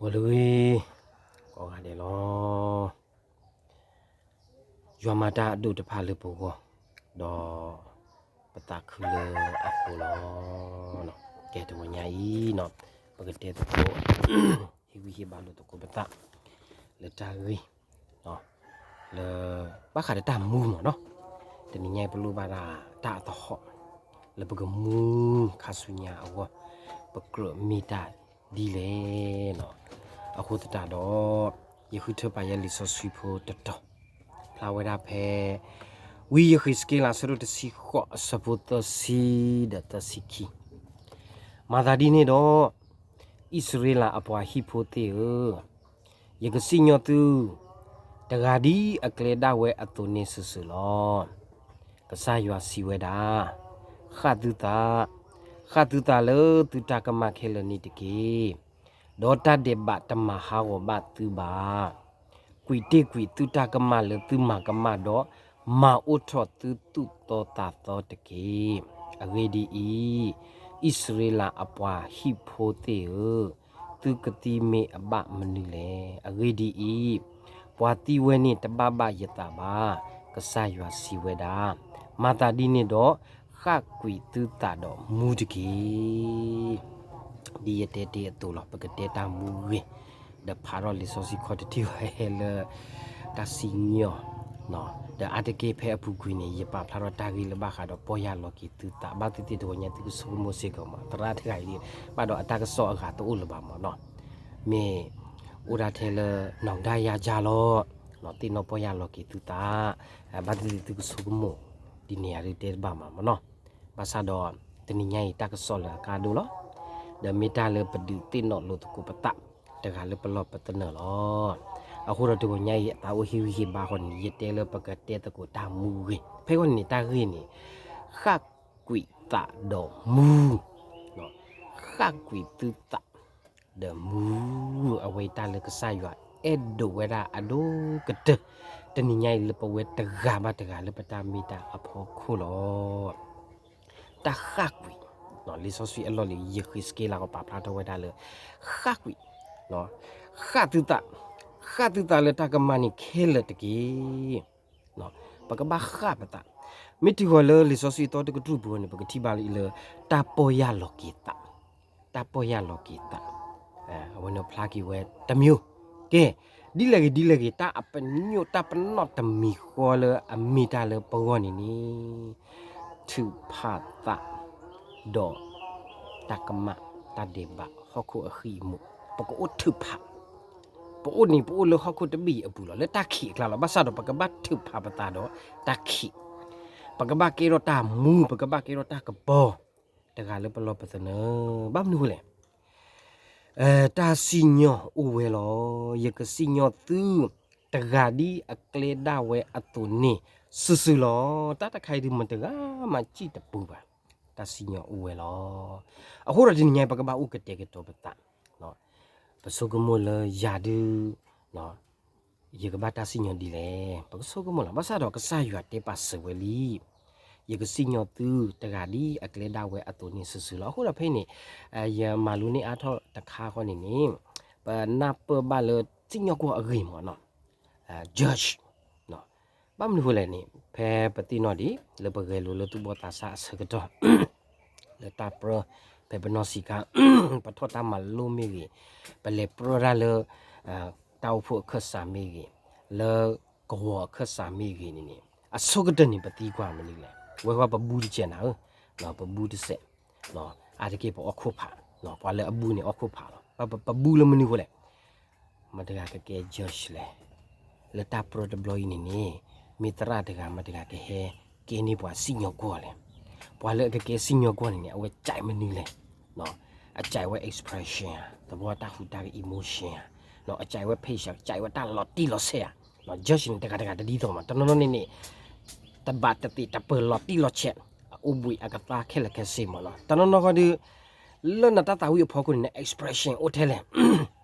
ပှၤလၢဂ့ၤ ကိးဂၤဒဲးလီၤ. ယွၤမၤတၢ်အဒိၣ်တဖၣ်လၢပဂီၢ်, ဒီးပသးခုလၢအဃိလီၤ. ကဲတဂီၤညါအံၤ, ပကတဲသကိး, ဟ့ၣ်ဂံၢ်ဟ့ၣ်ဘါလိာ်သကိးပသး လၢတၢ်ဂ့ၢ် လၢ ဘၣ်ဃးဒီးတၢ်မူမ့ၢ်နီၤ, တနံၤညါအံၤပလိၣ်ဘၣ်ဒၣ်တၢ်အသဟီၣ် လၢပကမူခါဆူညါအဂီၢ်, ပကြၢးမ့ၢ်တၢ်ဒ်လဲၣ်. အဃိသတးဒီး ယဃုထၢပာ်ယဲလံာ်စီဆှံဖိတတီၤ, ဖျါဝဲဒၣ်ဖဲ ဝံယဃ့းစက့လး အဆၢဒိၣ်တဆံဃိး အဆၢဖိသၢဆံဒီးသၢဆံခံ, မၤသးဒ်န့ၣ်ဒီး အံၣ်စရ့လးအပှၤဟံၣ်ဖိသ့ၣ်ဧၢ, ယကစံၣ်ညီၣ်သု တဂၤဒ်အကျဲဒၣ်ဝဲအသိးန့ၣ်စုာ်စုာ်လီၤ. ကစၢ်ယွၤစံးဝဲဒၣ်, ဃၣ်သုသး, ဃၣ်သုသးလၢသုတၢ်ကမၣ်ခဲလၢာ်န့ၣ်တက့ၢ်. ဒီးတၢ်ဒဲးဘးတမၤဟးဂီၤဘၣ်သုဘၣ်. ကွံာ်တ့ၢ်ကွံာ်သုတၢ်ကမၣ်လၢသုမၤကမၣ်ဒီး, မၤအိၣ်ထီၣ်သုသူၣ်သီသးသီတက့ၢ်. အဂ့ၢ်ဒ်အံၤ, အံၣ်စရ့လးအပှၤဟံၣ်ဖိသ့ၣ်ဧၢ, သုကသံမ့ၢ်အဘၣ်မနုၤလဲၣ်. အဂ့ၢ်ဒ်အံၤ, ပှၤသံဝဲန့ၣ်တဘၣ်ဘၣ်ယသးဘၣ်. ကစၢ်ယွၤစံးဝဲဒၣ်, မၤသးဒ်န့ၣ်ဒီး, ဃၣ်ကွံာ်သုသးဒီးမူတက့ၢ်. ဒ်ယတဲတ့ၢ်အသိးလီၤ, ပကတဲတၢ်မူဂ့ၢ်, ဒီးဖးထီၣ်လံာ်စီဆှံခီၣ်ထံးထံးဝဲလၢ တၢ်စံၣ်ညီၣ်, ဒီးအါတက့ၢ်ဖဲအပူၤကွံာ်န့ၣ် ယပာ်ဖျါထီၣ်တၢ်ဂ့ၢ်လၢဘၣ်ဃးဒီးပီၢ်ယၢ်လီၤက့ၤသုသး, ဘၣ်သ့ၣ်သ့ၣ်တဂီၤညါသုကဆိကမိၣ်စ့ၢ်ကီးမး, သရၣ်တဂၤအံၤ ဘၣ်ဒီးအတၢ်ကစီၣ်အဂၤတအိၣ်လၢၤဘၣ်မးနီၤ, မ့ၢ်အိၣ်ဒၣ်ထဲလၢ နောင်တရရ လီၤ, သ့ၣ်နီၣ်ပီၢ်ယၢ်လီၤက့ၤသုသး, ဘၣ်သ့ၣ်သ့ၣ်သုကဆိကမိၣ်, ဒ်န့ၣ်ယၤဒုးတဲတဘၣ်မးမးနီၤ, ဘၣ်ဆၣ်ဒီး တနံၤညါအံၤတၢ်ကစီၣ်လၢအကါဒိၣ်လီၤ, ဒီးမ့ၢ်တၢ်လၢပဒုးသ့ၣ်နီၣ်လိာ်သကိးပသး, တဂၤလၢပလီၢ်ပသနၢၣ်လီၤ. အဃိဒီးတဂီၤညါအံၤ အသးအိၣ်ဟ့ၣ်ဂံၢ်ဟ့ၣ်ဘါဃီန့ၣ် ယတဲလၢပကတဲသကိးတၢ်မူဂ့ၢ်, ဖဲဂီၢ်န့ၣ်တၢ်ဂ့ၢ်န့ၣ်, ဃၣ်ကွံာ်သးဒီးမူ ဃၣ်ကွံာ်သုသး ဒီးမူ, အဝဲအံၤတၢ်လၢကစၢ်ယွၤအဲၣ်ဒိးဝဲဒၣ်အဒိၣ်ကတၢၢ်, တနံၤညါအံၤလၢပဝဲတဂၤဘၣ်တဂၤလၢပတၢ်မ့ၢ်တၢ်အဖီခိၣ်လီၤ. တၢ်ဃၣ်ကွံာ်, လံာ်စီဆှံအလီၢ်လံၤ ယဃ့းစက့လး ကပာ်ဖျါထီၣ်ဝဲဒၣ်လၢ ဃၣ်ကွံာ်, ဃၣ်သုသး, ဃၣ်သုသးလၢတၢ်ကမၣ်န့ၣ်ခဲလၢာ်တက့ၢ်. ပကဘၣ်ဃၣ်ပသး, မ့ၢ်တုၤဃီၤလၢလံာ်စီဆှံအသီတကတြူၢ်ပူၤန့ၣ် ပကထံၣ်ဘၣ်လၢ တၢ်ပီၢ်ယၢ်လီၤက့ၤသး, တၢ်ပီၢ်ယၢ်လီၤက့ၤသး, အဝဲန့ၣ်ဖျါက့ၤဝဲတမံၤ, ကဲ, ဒ်လဲၣ်ဂ့ၤဒ်လဲၣ်ဂ့ၤ တၢ်အပညိၣ်တၢ်ပနီၣ်တမံၤဃီလၢအမ့ၢ်တၢ်လၢပဂီၢ်န့ၣ်န့ၣ်, ထုးဖးသး ဒီး တၢ်ကမၣ်တၢ်ဒဲးဘးဟီၣ်ခိၣ်အဃံအမူး, ပကအိၣ်ထုးဖး, ပအိၣ်န့ၣ် ပအိၣ်လၢဟီၣ်ခိၣ်တဘ့ၣ်အံၤအပူၤလီၤ, လၢတၢ်ခံးအကျါလီၤ, ဘၣ်ဆၣ်ဒီးပကဘၣ်ထုးဖးပသးဒီးတၢ်ခံး, ပကဘၣ်ကဲထီၣ်တၢ်မူ ပကဘၣ်ကဲထီၣ်တၢ်ကပီၤ, တဂၤလၢပလီၢ်ပသနၢၣ်, ဘၣ်မနုၤဃိလဲၣ် တၢ်စံၣ်ညီၣ်အိၣ်ဝဲလီၤ. ယကစံၣ်ညီၣ်သု တဂၤဒ်အကျဲဒၣ်ဝဲအသိးန့ၣ်စုာ်စုာ်လီၤ. တၢ်တခါအံၤဒုးမတၤတဂၤမးစံၣ်တပူၤဘၣ်, တၢ်စံၣ်ညီၣ်အိၣ်ဝဲလီၤ. အဃိဒီးတနံၤညါအံၤ ပကဘၣ်အိၣ်ကတဲာ်ကတီၤပသး, ပဆိကမိၣ်လၢယၤဒုး ယကဘၣ်တၢ်စံၣ်ညီၣ်ဒ်လဲၣ်, ပကဆိကမိၣ်လီၤ. ဘၣ်ဆၣ်ဒီးကစၢ်ယွၤတဲပာ်စၢၤဝဲလံ, ယကစံၣ်ညီၣ်သု တဂၤဒ်အကျဲဒၣ်ဝဲအသိးန့ၣ်စုာ်စုာ်လီၤ. အဃိဒီးဖဲအံၤန့ၣ် ယမၤလိန့ၢ်အါထီၣ်တခါဃီန့ၣ်န့ၣ်, ပနၢ်ပၢၢ်ဘၣ်လၢစံၣ်ညီၣ်ကွီၢ်အဂ့ၢ်မ့ၢ်နီၤ, judge, ဘၣ်မနုၤဃိလဲၣ်န့ၣ် ဖဲပသ့ၣ်နီၣ်ဒံး လၢပဂဲၤလိာ်လၢသူၣ်ဘီၣ်သးစၢ်အဆၢကတီၢ် လၢတၢ်ပြၢ ဖဲပနီၢ်ဆံးခါ ပထီၣ်တၢ်မၤလိမ့ၢ်ဂ့ၤ, ပလဲၤပြၢတၢ်လၢ တၢ်အိၣ်ဖှိၣ်အခၢၣ်စးမ့ၢ်ဂ့ၤ, လၢကဝီၤအခၢၣ်စးမ့ၢ်ဂ့ၤန့ၣ်န့ၣ်, အဆိကတၢၢ်န့ၣ် ပသံကွၢ်မနုၤလဲၣ်. ဝဲဃီပဘူတစဲးနၤဧၢ, ပဘူတစဲး, အါတက့ၢ်ပအီၣ်ခိၣ်ဖး, ပှၤလၢအဘူန့ၣ်အီၣ်ခိၣ်ဖးလီၤ. ပဘူလၢမနုၤဃိလဲၣ် မတၤတဂၤကကဲ judge လဲၣ်. လၢတၢ်ပြၢတဘျီအံၤန့ၣ်န့ၣ် မ့ၢ်သရၣ်တဂၤမတၤတဂၤကဟဲကဲန့ၢ်ပှၤစံၣ်ညီၣ်ကွီၢ်လဲၣ်. ပှၤလၢအကကဲစံၣ်ညီၣ်ကွီၢ်န့ၣ်န့ၣ် အဝဲကဲမနုၤလဲၣ်. အကဲဝဲ expression ဧါ, သဘီတၢ်ဟူးတၢ်ဂဲၤ emotion ဧါ, အကဲဝဲ patience ဧါ, ကဲဝဲတၢ်လီၤတံၢ်လီၤဆဲးဧါ. judge န့ၣ် တဂၤတဂၤတဒ်သိးမး, တနီၤနီၤန့ၣ်န့ၣ် တဘၣ်တသ့ၣ်တပၢၢ်လီၤတံၢ်လီၤဆဲး, အအိၣ်ဘှံးအကသါခဲလၢာ်ခဲဆ့မးနီၤ. တနီၤနီၤဃီဒီး လၢနတၢ်သးဝံၣ်အဖီခိၣ်န့ၣ် န expression အိၣ်ထဲလဲၣ်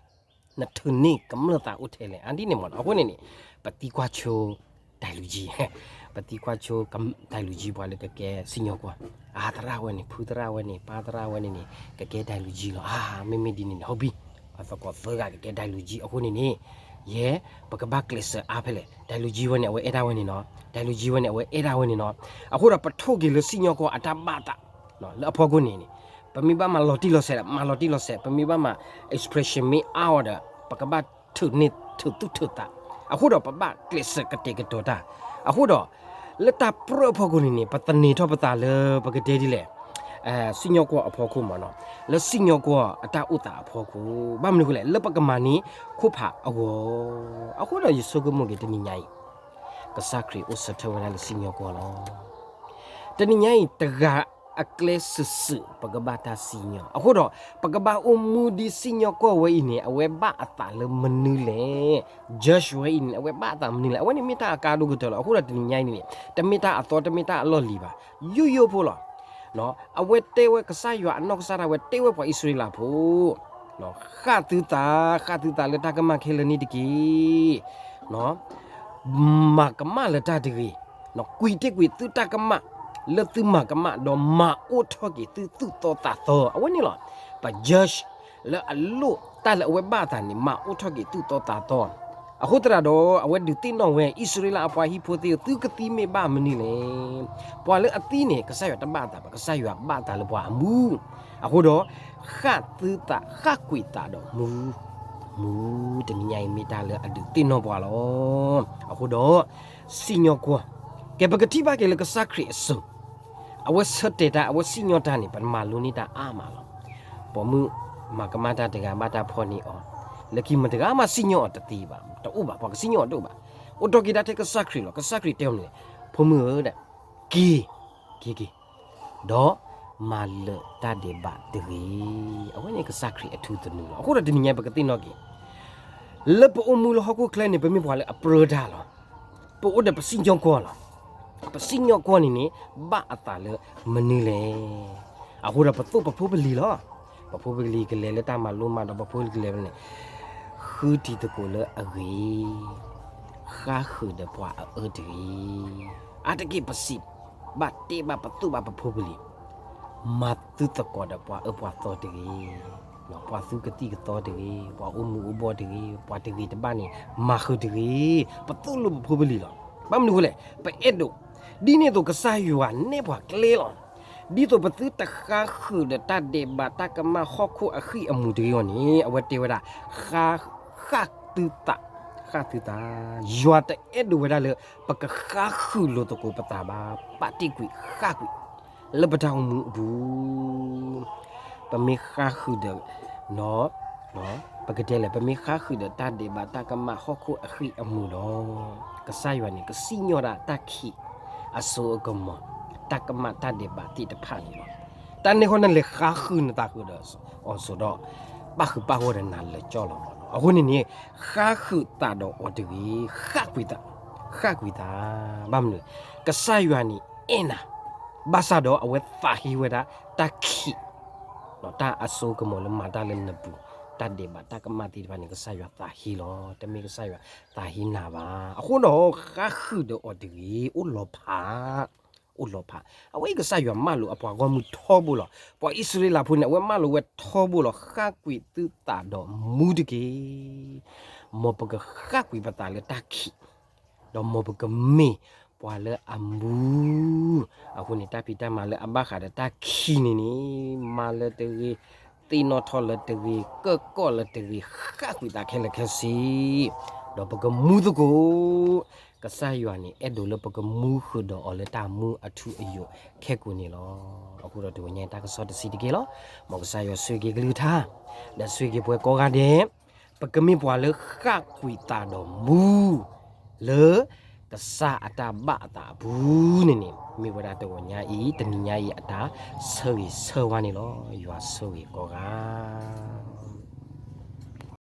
နထုးန့ၢ်ကမျၢၢ်သးအိၣ်ထဲလဲၣ်. အါဒ်န့ၣ်မ့ၢ်နီၤ. အဃိန့ၣ်န့ၣ် ပသံကွၢ်ဆိ တၢ်လူၤကံ, ပသံကွၢ်ဆိ တၢ်လူၤကံ ပှၤလၢကကဲစံၣ်ညီၣ်ကွီၢ်, အါသရၣ်ဝဲန့ၣ် ဖုသရၣ်ဝဲန့ၣ် ပၢ်သရၣ်ဝဲန့ၣ်န့ၣ် ကကဲတၢ်လူၤကံလီၤ. အါ မ့မ့ၢ်ဒ်န့ၣ်န့ၣ် ဟုတ်ပြီ. ပသကိးသၢဂၤကကဲဒၢလူၤကၠံအဃိန့ၣ်န့ၣ်, ယဲ, ပကဘၣ်ကျဲးစၢးအါဖဲလဲၣ်, ဒၢလူၤကၠံဝဲန့ၣ် အဝဲအဲၣ်ဒၣ်ဝဲန့ၣ်နီၤ, ဒၢလူၤကၠံဝဲန့ၣ် အဝဲအဲၣ်ဒၣ်ဝဲန့ၣ်နီၤ, အဃိဒီးပထိၣ်က့ၤလၢစံၣ်ညီၣ်ကွီၢ်အတၢ်ဘၣ်အသး လၢအဖီခိၣ်န့ၣ်န့ၣ်, ပမ့ၢ်ဘၣ်မၤလီၤတံၢ်လီၤဆဲးဒီး မၤလီၤတံၢ်လီၤဆဲး, ပမ့ၢ်ဘၣ်မၤ expression မ့ၢ်အါအီၤဒီး ပကဘၣ်ထုးန့ၢ်ထုးသူၣ်ထုးသး, အဃိဒီးပဘၣ်ကျဲးစၢးကတဲာ်ကတီၤတၢ်, အဃိဒီး လၢတၢ်ပြၢအဖီခိၣ်န့ၣ်န့ၣ် ပသန့ၤထီၣ်ပသးလၢပကတဲဒ်လဲၣ်, စံၣ်ညီၣ်ကွီၢ်အဖီခိၣ်မ့ၢ်နီၤ, လၢစံၣ်ညီၣ်ကွီၢ်အတၢ်အိၣ်သးအဖီခိၣ်, ဘၣ်မနုၤအဃိလဲၣ်, လၢပကမၤန့ၢ်ခိၣ်ဖးအဂီၢ်, အဃိဒီးယဆိကမိၣ်က့ၤတနံၤညါအံၤ ကစၢ်ခရံာ်အိၣ်ဆၢထၢၣ်ဝဲဒၣ်လၢစံၣ်ညီၣ်ကွီၢ်လီၤ. တနံၤညါအံၤ တဂၤအကျဲစုာ်စုာ် ပကဘၣ်တၢ်စံၣ်ညီၣ်, အဃိဒီး ပကဘၣ်အိၣ်မူဒ်စံၣ်ညီၣ်ကွီၢ်ဝဲအံၤန့ၣ် အဝဲဘၣ်အသးလၢမနုၤလဲၣ်, judge ဝဲအံၤန့ၣ် အဝဲဘၣ်အသးမနုၤလဲၣ်, အဝဲန့ၣ်မ့ၢ်တၢ်အကါဒိၣ်ကတၢၢ်လီၤ. အဃိဒီးတနံၤညါအံၤန့ၣ် တမ့ၢ်တၢ်အသီ တမ့ၢ်တၢ်အလီၢ်လံၤဘၣ်, ယိယိဖိလီၤ. အဝဲတဲဝဲကစၢ်ယွၤအနီၢ်ကစၢ်ဒၣ်ဝဲတဲဝဲပှၤအံၣ်စရ့လးဖိ ဃၣ်သုသး, ဃၣ်သုသးလၢတၢ်ကမၣ်ခဲလၢာ်န့ၣ်တက့ၢ်. မၤကမၣ်လၢတၢ်တဂ့ၤ, ကွံာ်တ့ၢ်ကွံာ်သုတၢ်ကမၣ် လၢသုမၤကမၣ်ဒီးမၤအိၣ်ထီၣ်က့ၤသုသူၣ်သီသးသီ, အဝဲန့ၣ်လီၤ. ပ judge လၢအလိၣ်တၢ်လၢအဝဲဘၣ်အသးန့ၣ် မၤအိၣ်ထီၣ်က့ၤသုၣ်သီသးသီ. အဃိသတးဒီး အဝဲဒုးသ့ၣ်နီၣ်ဝဲ အံၣ်စရ့လးအပှၤဟံၣ်ဖိသ့ၣ်ဧၢ, သုကသံမ့ၢ်ဘၣ်မနုၤလဲၣ်. ပှၤလၢအသံန့ၣ် ကစၢ်ယွၤတဘၣ်အသးဘၣ်, ကစၢ်ယွၤဘၣ်အသးလၢပှၤအမူ, အဃိဒီး ဃၣ်သုသး ဃၣ်ကွံာ်သးဒီးမူ, မူ, တနံၤညါအံၤမ့ၢ်တၢ်လၢအဒုးသ့ၣ်နီၣ်ပှၤလီၤ. အဃိဒီး စံၣ်ညီၣ်ကွီၢ်, ကဲပကထံၣ်ဘၣ်က့ၤလၢကစၢ်ခရံာ်အစိၤ, အဝဲဆၢတဲာ်တၢ် အဝဲစံၣ်ညီၣ်တၢ်န့ၣ် ပမၤလိန့ၢ်တၢ်အါမးလီၤ. ပိာ်မုၣ်မၤကမၣ်တၢ်တဂၤဘၣ်တၢ်ဖီၣ်န့ၢ်အီၤ, လၢခံမတဂၤမးစံၣ်ညီၣ်အီၤတသ့ဘၣ်, တအိၣ်ဘၣ်, ပှၤကစံၣ်ညီၣ်အီၤတအိၣ်ဘၣ်. အိၣ်တီၢ်က့ၤဒၣ်ထဲကစၢ်ခရံာ်လီၤ. ကစၢ်ခရံာ်တဲအီၤန့ၣ်, ဖိမုၣ်ဧၢ, က့ၤ, က့ၤက့ၤ ဒီးမၤလၢာ်တၢ်ဒဲးဘးတဂ့ၤ. အဝဲန့ၣ်ကစၢ်ခရံာ်အထူသနူလီၤ. အဃိဒီးတနံၤညါပကသ့ၣ်နီၣ်က့ၤ လၢပအိၣ်မူလၢဟီၣ်ခိၣ်ချၢန့ၣ် ပမ့ၢ်ပှၤလၢအပြၢတၢ်လီၤ. ပအိၣ်ဒီးပစံၣ်ညီၣ်ကွီၢ်လီၤ. ပစံၣ်ညီၣ်ကွီၢ်န့ၣ်န့ၣ် ဘၣ်အသးလၢမနုၤလဲၣ်. အဃိဒီးပသိၣ်ပဖိပလံၤလီၤ. ပဖိပလံၤကလဲၤလၢတၢ်မၤလိမးဒီး ပဖိပလံၤကလဲၤန့ၣ် ဃုတံၤသကိးလၢအဂ့ၤ, ဃါဃုာ်ဒီးပှၤအအၢတဂ့ၤ. အါတက့ၢ်ပစံးဘၣ်တဲဘၣ်ပသိၣ်ဘၣ်ပဖိပလံၤ, မၤသုသကိးဒီးပှၤအၢပှၤသီတဂ့ၤ. ပှၤသူကသံၣ်ကသီတဂ့ၤ, ပှၤအိၣ်မူအိၣ်ဘှီၣ်တဂ့ၤ, ပှၤတဂ့ၤတဘၣ်န့ၣ် မၤဃုာ်တဂ့ၤ. ပသိၣ်လိပဖိပလံၤလီၤ. ဘၣ်မနုၤအဃိလဲၣ်, ပအဲၣ်ဒိး, ဒ်န့ၣ်အသိးကစၢ်ယွၤနဲၣ်ပှၤကျဲလီၤ. ဒ်သိးပသုတဃါဃုာ်ဒီးတၢ်ဒဲးဘးတၢ်ကမၣ်ဟီၣ်ခိၣ်အဃံၢ်အမူးတဂ့ၤအဂီၢ်န့ၣ် အဝဲတဲဝဲဒၣ် ဃၣ်သုသး, ဃၣ်သုသး, ယွၤတအဲၣ်ဒိးဝဲဒၣ်လၢ ပကဃါဃုာ်လိာ်သကိးပသးဘၣ်, ပာ်တ့ၢ်ကွံာ်ဃၣ်ကွံာ် လၢပတၢ်အိၣ်မူအပူၤ, ပမ့ၢ်ဃါဃုာ်ဒီး ပကတဲလဲၣ်, ပမ့ၢ်ဃါဃုာ်ဒီးတၢ်ဒဲးဘးတၢ်ကမၣ်ဟီၣ်ခိၣ်အဃံၢ်အမူးဒီး ကစၢ်ယွၤန့ၣ် ကစံၣ်ညီၣ်ဒၣ်တၢ်ခံးအစိအကမီၤ တၢ်ကမၣ်တၢ်ဒဲးဘးသ့ၣ်တဖၣ်န့ၣ်လီၤ. တၢ်န့ၣ်ဃီနလဲၤဃါဃုာ်နသးဃုာ်ဒီးအီၤစိၤဒီး ပၣ်ဃုာ်ပၣ်ဂီၢ်ဒီးနၤလၢာ်ကၠီလီၤမးလီၤ. အဃိန့ၣ်န့ၣ် ဃါဃုာ်သးဒီးအီၤတဂ့ၤ, ဃၣ်ကွံာ်သး, ဃၣ်ကွံာ်သး, ဘၣ်မနုၤ, ကစၢ်ယွၤန့ၣ်အဲၣ်နၤ, ဘၣ်ဆၣ်ဒီးအဝဲသးဟ့ဝဲဒၣ်တၢ်ခံး တၢ်အစိကမီၤလၢမၤတၢ်လၢနပူၤ, တၢ်ဒဲးဘးတၢ်ကမၣ်သ့ၣ်တဖၣ်န့ၣ် ကစၢ်ယွၤသးဟ့လီၤ. တမ့ၢ်ကစၢ်ယွၤသးဟ့နၤဘၣ်. အဃိဒီးဃါဃုာ်ဒီးအီၤတဂ့ၤ, အိၣ်လီၤဖး, အိၣ်လီၤဖး. အဝဲအံၤကစၢ်ယွၤမၢလိာ်အပှၤဂီၢ်မုၢ်ထီဘိလီၤ. ပှၤအံၣ်စရ့လးဖိန့ၣ် အဝဲမၢလိာ်ဝဲထီဘိလီၤ. ဃၣ်ကွံာ်သုသးဒီးမူတက့ၢ်. မ်ပကဃၣ်ကွံာ်ပသးလၢတၢ်ခံး ဒီးမ်ပကမ့ၢ်ပှၤလၢအမူ, အဃိန့ၣ် တၢ်ဖံးတၢ်မၤလၢအဘၣ်ဃးဒီးတၢ်ခံးန့ၣ်န့ၣ် မၤလၢတဂ့ၤ, သ့ၣ်နီၣ်ထီၣ်လၢတဂ့ၤ, ကၢၣ်ကီၣ်လၢတဂ့ၤ, ဃၣ်ကွံာ်သးခဲလၢာ်ခဲဆ့, ဒီးပကမူသကိး, ကစၢ်ယွၤန့ၣ် အဲၣ်ဒိးလၢပကမူဃုာ်ဒီးအီၤလၢတၢ်မူအထူအယိာ်ခဲကိာ်န့ၣ်လီၤ. အဃိဒီးတဂီၤညါအံၤတၢ်ကစီၣ်တဆံးတက့ၢ်လီၤ. မ်ကစၢ်ယွၤဆိၣ်ဂ့ၤက့ၤကလုၢ်ကထါ, ဒီးဆိၣ်ဂ့ၤက့ၤပှၤကိးဂၤဒဲး ပကမ့ၢ်ပှၤလၢဃၣ်ကွံာ်သးဒီးမူ လၢကစၢ်အတၢ်ဘၣ်အသးအပူၤန့ၣ်န့ၣ် မ့ၢ်ဝဲဒၣ်တဂီၤညါအံၤ တနံၤညါအံၤအတၢ်ဆၢဂ့ၤဆၢဝါန့ၣ်လီၤ. ယွၤဆိၣ်ဂ့ၤကိးဂၤ